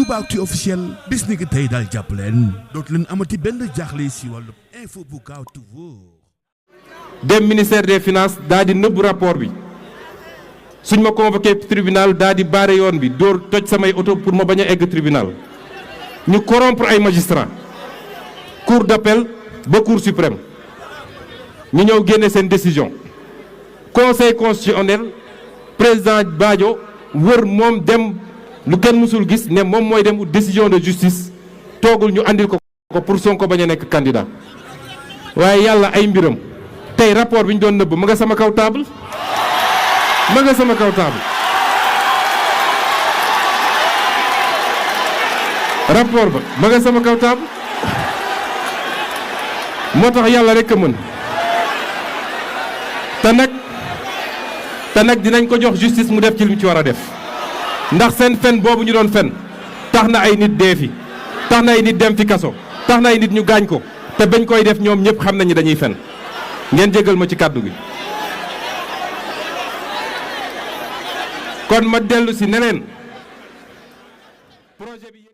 Toubaactu officiel bis ni ki tey daal jàpp leen dootu leen amati benn jaaxle si wàllu info bu gaaw te wóor. dem ministère des finances daa di nëbbu rapport bi suñ ma convoqué tribunal daa di baare yoon bi dóor toj samay oto pour ma bañ a egg tribunal ñu corrompre ay magistrats cour d'appel ba cour suprême ñu ñëw génne seen décision conseil constitutionnel président Badio wër moom dem lu kenn mësul gis ne moom mooy dem décision de justice toogul ñu andil ko pour Sonko bañ a nekk candidat waaye yàlla ay mbiram tey rapport bi ñu doon nëbb ma nga sama kaw table ma nga sama kaw table rapport ba ma nga sama kaw table moo tax yàlla rek a mën te nag dinañ ko jox justice mu def ci li mu ci war a def ndax seen fen boobu ñu doon fen tax na ay nit dee fi tax na ay nit dem fi kaso tax na ay nit ñu gaañ ko te bañ koy def ñoom ñëpp xam nañu dañuy fen ngeen jégal ma ci kàddu gi kon ma dellu si neneen projet bi